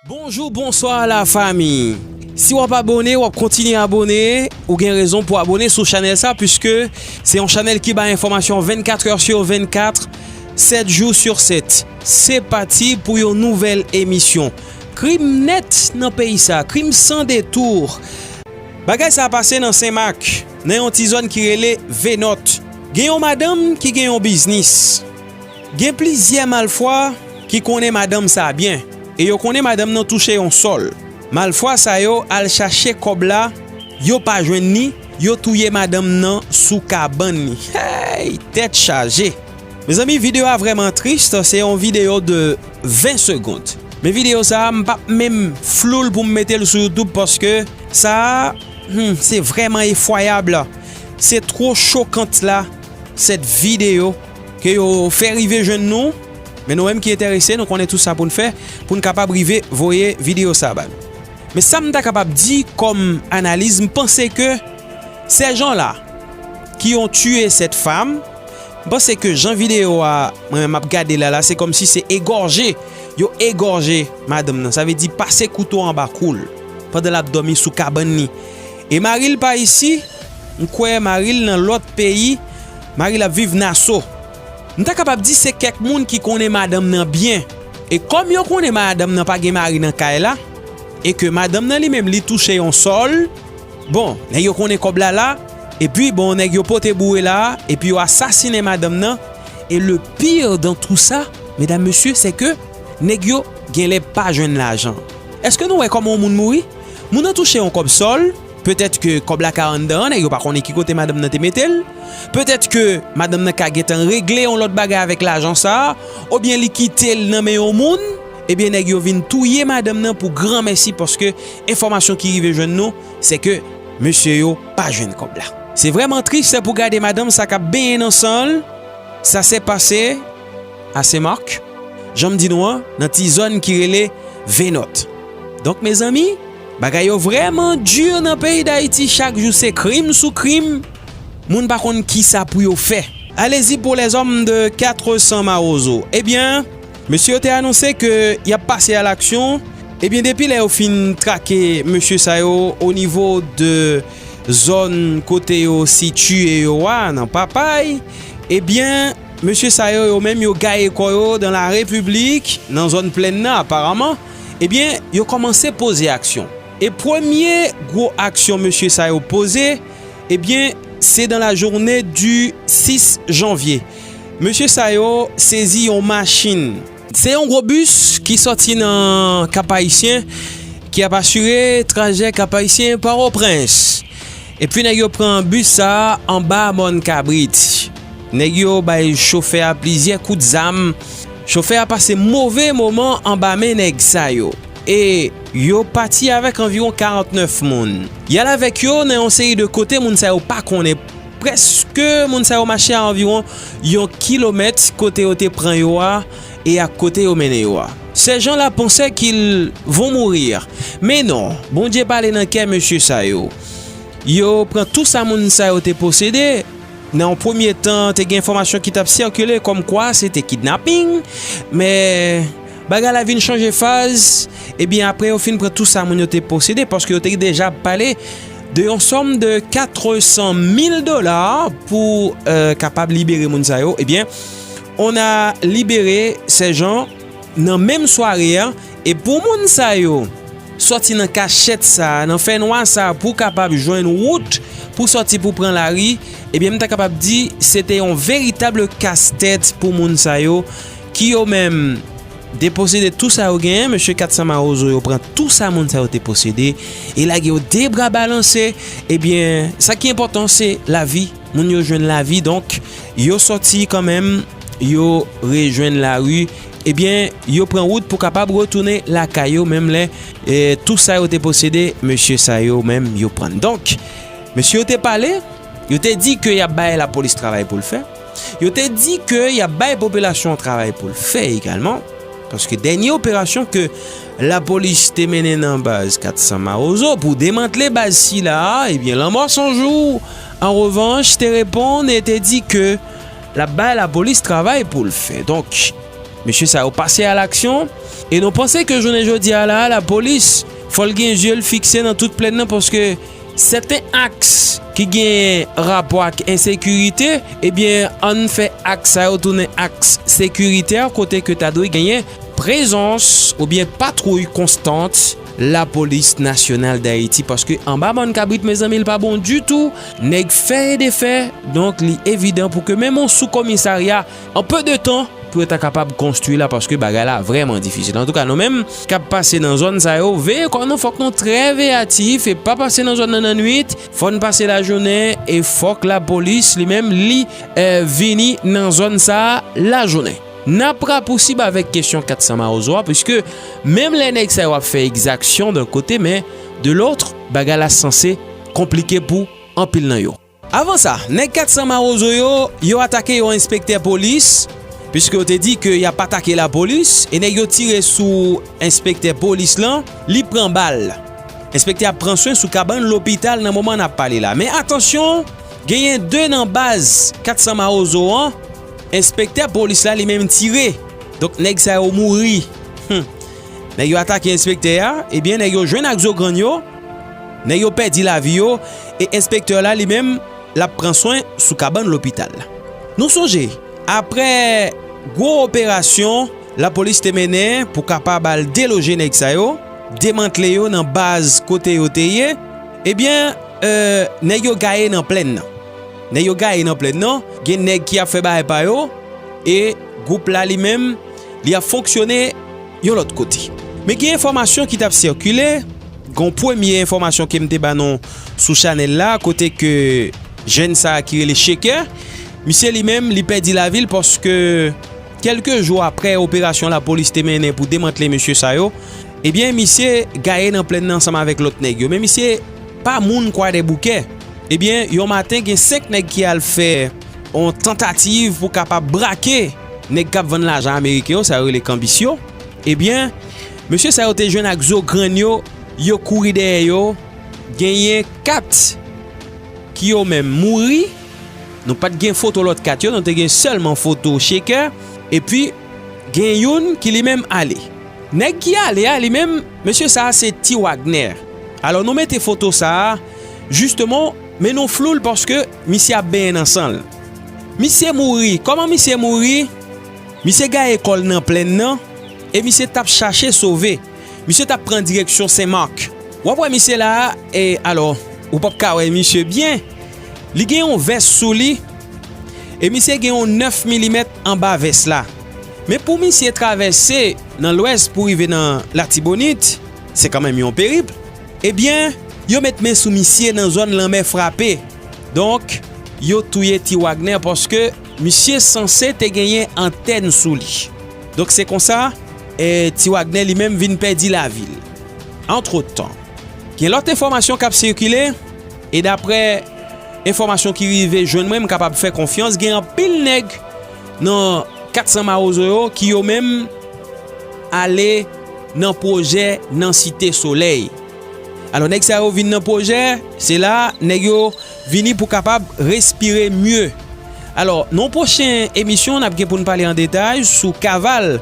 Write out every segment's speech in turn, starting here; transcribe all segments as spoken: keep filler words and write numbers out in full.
Bonjou, bonswa la fami. Si w ap abone, w ap kontinye abone, ou gen rezon pou abone sou chanèl sa, puiske se yon chanèl ki bay enfòmasyon vennkat è sur vennkat, sèt jou sur sèt. Se pati pou yon nouvèl emisyon. Krim nèt nan peyi sa, krim san detou. Bagay sa pase nan Senmak, nan yon ti zòn ki rele Venòt. Gen yon madanm ki gen yon biznis. Gen plizyè malfwa ki konnen madanm sa byen, e yo konnen madanm nan touche yon sòl. Malfwa sa yo al chache kòb la, yo pa jwenn ni, yo touye madanm nan sou kabann ni. Hey, tèt chaje! Mezanmi, videyo a vrèman tris, se yon videyo de ven segond. Men videyo sa a, m p ap menm flou l pou m mete l sou YouTube paske sa a, hmm, se vrèman efwayab. Se two chokan la, sèt videyo ke yo fè rive jwenn nou. Men nou menm ki enterese, nou konnen tout sa pou n fè, pou n kapab rive voye videyo sa ba nou. Men sa m ta kapab di kòm analiz, m panse ke sèjan la ki yon tiye sèt fam, m panse ke jan videyo a, mwen menm ap gade la la, se kòmsi se egòje, yo egòje madanm nan. Sa vle di pase kouto anba kou l pandan l ap dòmi sou kabann ni. E mari l pa isi, m kwè mari l nan lòt peyi, mari l ap viv Naso. M ta kapab di se kèk moun ki konnen madanm nan byen. E kòm yo konnen madanm nan pa gen mari nan kay la, e ke madanm nan li menm li touche yon sòl, bon, nèg yo konnen kòb la la, epi bon, nèg yo pote boure la, epi yo asasinen madanm nan, e le pire dans tout ça, medam, mesye, se ke nèg yo genlè pa jwenn lajan. Èske nou wè kòman yon moun mouri? Moun nan touche yon kòb sòl, petèt ke kòb la ka anndan an, nèg yo pa konnen ki kote madanm nan te mete l. Petèt ke madanm nan ka gentan regle yon lòt bagay avèk lajan sa a, oubyen li kite l nan men yon moun, ebyen nèg yo vin touye madanm nan pou granmèsi paske enfòmasyon ki rive jwenn nou, se ke mesye yo pa jwenn kòb la. Se vrèman tris pou gade madanm sa k ap benyen nan san l, sa se pase a Senmak, jan m di nou an, nan ti zòn ki rele Venòt. Donk, mezanmi, bagay yo vrèman di nan peyi Dayiti. Chak jou se krim sou krim. Moun pa konn kisa pou yo fè. Allez-y pour les hommes de quatre cents Mawozo. Ebyen, mesye yo te anonse ke y ap pase a laksyon. Ebyen, depi lè yo fin trake mesye sa yo o nivo de zòn kote yo sitiye yo a, nan Papay, ebyen, mesye sa yo, yo menm, yo gaye kò yo dans la République, nan zòn plèn nan, aparaman. Ebyen, yo kòmanse poze aksyon. E premye gwo aksyon mesye sa yo poze, ebyen, se dans la journée du six janvier. Mesye sa yo sezi yon machin. Se yon gwo bis ki sòti nan Kap Ayisyen, ki ap asire trajè Kap Ayisyen Pòtoprens. Epi nèg yo pran bis sa a anba Mòn Kabrit. Nèg yo bay chofè a plizyè kout zam. Chofè a pase move moman anba men nèg sa yo. E yo pati avèk anviwon karantnèf moun. Y al avèk yo nan yon seri de kote moun sa yo pa konnen. Prèske moun sa yo mache a anviwon yon kilomèt kote yo te pran yo a e ak kote yo mennen yo a. Ces gens-là pensaient qu'ils vont mourir. Men non, Bondye pale nan kè mesye sa yo. Yo pran tou sa moun sa yo te posede. Nan yon premye tan, te gen enfòmasyon ki t ap sikile kòmkwa se te kidnaping, men bagay la vin chanje faz. Ebyen, apre yo fin pran tou sa moun yo te posede, paske yo te deja pale de yon sòm de quatre cent mille dola pou, euh, kapab libere moun sa yo. Ebyen, on a libéré ces gens nan menm sware a, e pou moun sa yo sòti nan kachèt sa a, nan fènwa sa a, pou kapab jwenn wout pou sòti pou pran lari, ebyen, m ta kapab di se te yon veritab kastèt pou moun sa yo, ki yo menm te posede tou sa yo genyen. Mesye Katsan Mawozo yo pran tou sa moun sa yo te posede e lage yo de bra balanse. Ebyen, sa ki enpòtan se lavi. Moun yo jwenn lavi, donk yo sòti kanmenm, yo rejwenn lari. Ebyen, yo pran wout pou kapab retounen lakay yo, menm lè, e, tou sa yo te posede, mesye sa yo menm yo pran. Donk, mesye yo te pale, yo te di ke y ap bay lapolis travay pou l fè. Yo te di ke y ap bay popilasyon an travay pou l fè egalman. Paske dènye operasyon ke lapolis te mennen nan baz Katsan Mawozo pou demantle baz sila a, ebyen, Lanmò San Jou, an revanch, te reponn e te di ke l ap bay lapolis travay pou l fè. Donk, mesye sa yo pase a laksyon, E nou panse ke jounen jodi a la, lapolis, fò l gen zye l fikse nan tout plèn nan, paske sèten aks ki gen rapò ak ensekirite, ebyen, ann fè aks sa yo tounen aks sekiritè, kote ke ta dwe genyen prezans oubyen patwouy konstant Lapolis Nasyonal Dayiti, paske anba bòn kabrit, mezanmi, l pa bon ditou. Nèg fè e defè, donk li evidan pou ke menm yon sou komisarya, an pe de tan, pou yo ta kapab konstwi la, paske bagay la vrèman difisil. Antouka, nou menm k ap pase nan zòn sa yo, veye kò nou, fòk nou trè veyatif e pa pase nan zòn nan nan nwit. Fò n pase lajounen e fòk lapolis li menm li eh, vini nan zòn sa a lajounen. N ap rapousib avèk kesyon kat san Mawozo a, piske menm lè nèg sa yo ap fè egzaksyon d'un kote, men de lòt, bagay la sanse konplike pou anpil nan yo. Avan sa, nèg kat san Mawozo yo, yo atake yon enspektè polis, piske yo te di ke y ap atake lapolis, e nèg yo tire sou enspektè polis lan, li pran bal. Enspektè a ap pran swen sou kabann lopital nan moman n ap pale la. Men atansyon, genyen de nan baz kat san Mawozo an, enspektè polis la li menm tire. Donk, nèg sa yo mouri. Hum. Nèg yo atake enspektè a, ebyen, nèg yo jwenn ak zo grann yo, nèg yo pèdi lavi yo, e enspektè la li menm, l ap pran swen sou kabann lopital. Nou sonje, aprè gwo operasyon lapolis te mennen pou kapab al deloje nèg sa yo, demantle yo nan baz kote yo te ye, ebyen, eh, nèg yo gaye nan plèn nan. Nèg yo gaye nan plèn nan, gen nèg ki ap fè bagay pa yo, e gwoup la li menm, li ap fonksyone yon lòt kote. Men gen enfòmasyon ki t ap sikile, gen yon premye enfòmasyon ke m te ba nou sou chanèl la, kote ke jèn sa a ki rele Shakir, misye li menm, li pèdi lavi l paske kèlke jou aprè operasyon lapolis te mennen pou demantle mesye sa yo, ebyen, misye gaye nan plèn nan ansanm avèk lòt nèg yo. Men misye pa moun Kwadèboukè. Ebyen, yon maten, gen senk nèg ki al fè yon tantativ pou kapab brake nèg k ap vann lajan ameriken yo, sa yo rele kanbis yo. Ebyen, mesye sa yo te jwenn ak zo grenn yo, yo kouri dèyè yo, genyen kat ki yo menm mouri. Nou pa t gen foto lòt kat yo, nou te gen sèlman foto Shakir, epi gen youn ki li menm ale. Nèg ki ale a, li menm, mesye sa a se Ti Wagner. Alò, nou mete foto sa a, jisteman, men nou flou l paske misye ap benyen nan san l. Misye mouri. Kòman misye mouri? Misye gaye kò l nan plèn nan, e misye t ap chache sove. Misye t ap pran direksyon Sen Mak. W ap wè misye la a, e alò, ou p ap ka wè misye byen. Li gen yon vès sou li, e misye gen yon nèf milimèt anba vès la. Men pou misye travèse nan Lwès pou rive nan Latibonit, se kanmenm yon perip. Ebyen, yo met men sou misye nan zòn Lanmè Frape. Donk, yo touye Ti Wagner paske misye sanse te genyen antèn sou li. Donk, se konsa, eh, Ti Wagner li menm vin pèdi lavi l. Antretan, gen lòt enfòmasyon k ap sikile, e daprè enfòmasyon ki rive jwenn mwen, m kapab fè konfyans, gen anpil nèg nan kat san Mawozo yo ki yo menm ale nan pwojè nan Site Solèy. Alò, nèg sa yo vin nan pwojè, se la nèg yo vini pou kapab respire mye. Alò, nan pwochen emisyon, n ap gen pou n pale an detay sou kaval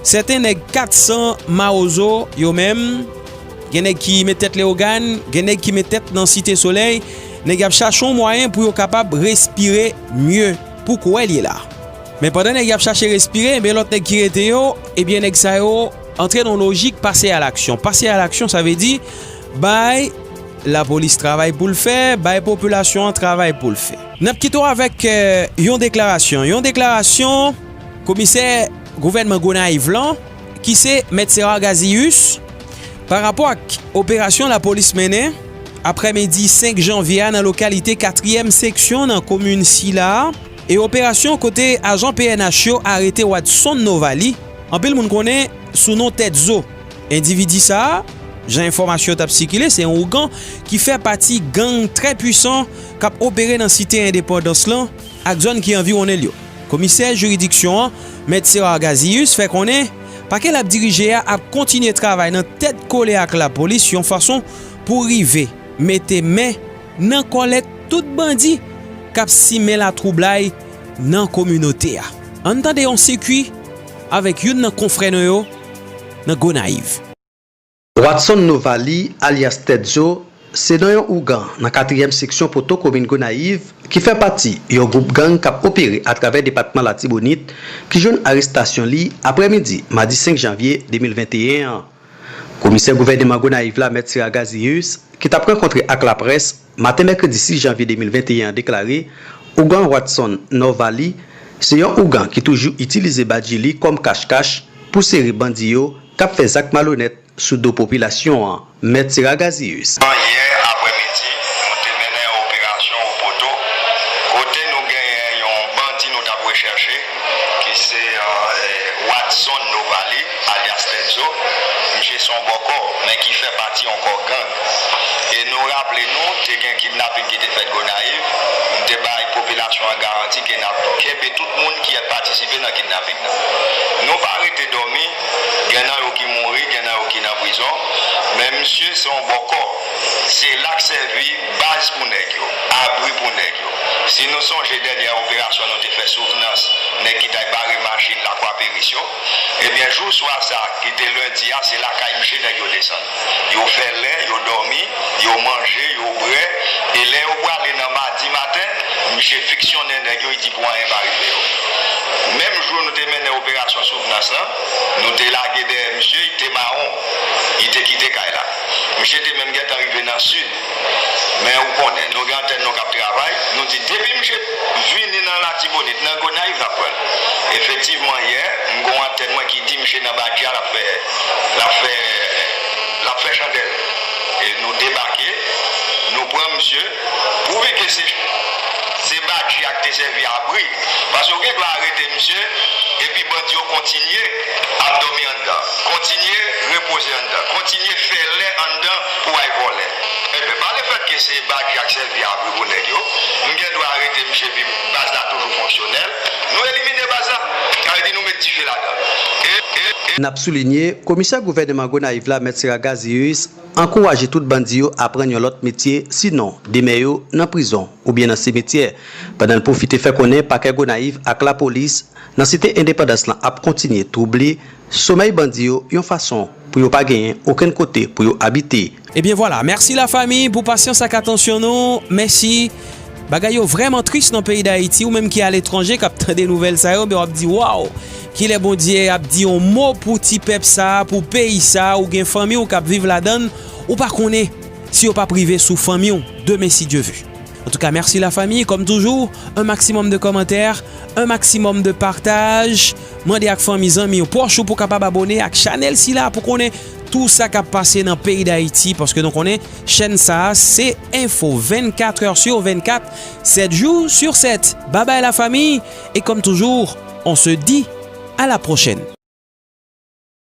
sèten nèg kat san Mawozo yo menm. Gen nèg ki met tèt Leyogàn, gen nèg ki met tèt nan Site Solèy. Nèg y ap chache yon mwayen pou yo kapab respire mye pou kouwè l ye la. Men pandan nèg y ap chache respire, ebyen lòt nèg ki rete yo, ebyen nèg sa yo antre nan lojik pase a laksyon. Pase a laksyon, sa vle di bay lapolis travay pou l fè, bay popilasyon an travay pou l fè. N ap kite w avèk, eh, yon deklarasyon. Yon deklarasyon komisè gouvènman Gonayiv lan, ki se Mèt Sera Gazius, pa rapò ak operasyon lapolis mennen aprèmidi senk janvye a nan lokalite katriyèm seksyon nan komin sila a, e operasyon kote ajan P N H yo arete Wadson Novali, anpil moun konnen sou non Tèt Zo. Endividi sa a, jan enfòmasyon yo t ap sikile, se yon ougan ki fè pati gang trè pwisan k ap opere nan Site Endepandans lan ak zòn ki anviwonnen l yo. Komisè jiridiksyon an, Mèt Sera Gazius, fè konnen pakè l ap dirije a ap kontinye travay nan tèt kole ak lapolis yon fason pou rive mete men nan kòlèt tout bandi k ap simen latwoublay nan kominote a. Ann tande yon sikwi avèk youn nan konfrè nou yo nan Gonayiv. Watson Novali, alyas Tèt Zo, se non yon ougan nan katriyèm seksyon Poto komin Gonayiv ki fè pati yon gwoup gang k ap opere atravè depatman Latibonit, ki jwenn arestasyon li aprèmidi madi senk janvye de mil venteyen an. Komisè gouvèneman Gonayiv la, Mèt Sera Gazius, ki t ap rankontre ak laprès maten mèkredi sis janvye de mil venteyen an, deklare ougan Watson Novali se yon ougan ki toujou itilize badji li kòm kachkach pou sere bandi yo k ap fè zak malonèt sou do popilasyon an, Mèt Sera Gazius. Yè aprèmidi, nou te mennen yon operasyon Opoto, kote nou genyen yon bandi nou t ap rechèche, ki se Watson Novali, alyas Tèt Zo. Misye se yon bòkò, men ki fè pati yon kò gang. E nou raple nou, te gen kidnaping ki te fèt Gonayiv, nou te bay popilasyon an garanti ke n ap kenbe tout moun ki patisipe nan kidnaping nan. Nou pa rete dòmi, gen nan yo ki mouri, gen nan yo ki nan prizon, men misye se yon bòkò. Se l ak sèvi baz pou nèg yo, abri pou nèg yo. Si nou sonje dènyè operasyon nou te fè Souvnans, nèg ki t al bare machin Lakwa Peris yo, ebyen jou swa sa ki te lendi a, se lakay misye nèg yo desann. Yo fè lè, yo dòmi, yo manje, yo bwè, e lè yo prale nan madi maten, misye fiksyonnen nèg yo, li di pou anyen pa rive yo. Menm jou nou te mennen operasyon Souvnans lan, nou te lage dèyè misye, li te mawon, li te kite kay la. Misye te menm gentan rive nan sid. Men ou konnen, nou gen antèn nou k ap travay, nou di depi misye vini nan Latibonit, nan Gonayiv, n ap pran l. Efektivman, yè, m gen yon antèn mwen ki di misye nan badji a, l ap fè, l ap fè, l ap fè chandèl. E nou debake, nou pran misye, pwouve ke se, se badji a ki te sèvi abri. Paske ou gen dwa arete misye, epi bandi yo kontinye ap dòmi anndan, kontinye repoze anndan, kontinye fè lè anndan pou al vòlè. Ebyen, pa lefètke se badji a k sèvi abri pou nèg yo, m gen dwa arete misye epi baz la toujou fonksyonèl, nou elimine baz la. Sa vle di nou met dife ladan. E, e, e. N ap soulinye, komisè gouvèneman Gonayiv la, Mèt Sera Gazius, ankouraje tout bandi yo aprann yon lòt metye, sinon demen yo nan prizon oubyen nan simityè, pandan l pwofite fè konnen pakè Gonayiv ak lapolis nan Site Endepandans lan ap kontinye twouble somèy bandi yo yon fason pou yo pa genyen okenn kote pou yo abite. Ebyen vwala, mèsi lafanmi pou pasyans ak atansyon nou, mèsi. Bagay yo vrèman tris nan peyi Dayiti, ou menm ki aletranje k ap tande nouvèl sa yo, men w ap di waw, kilè Bondye ap di yon mo pou ti pèp sa, pou peyi sa, ou gen fanmi w k ap viv ladan l, ou pa konnen si yo p ap rive sou fanmi w demen si Dye ve. Antouka, mèsi lafanmi, kòm toujou, un maximum de commentaires, un maximum de partage. Mande ak fanmi, zanmi w, pwòch ou pou kapab abòne ak chanèl sila pou konnen tou sa k ap pase nan peyi Dayiti, paske nou konnen chèn sa a se enfo vennkat è sur vennkat, sèt jou sur sèt. Babay lafanmi, e kòm toujou, on se dit à la prochaine.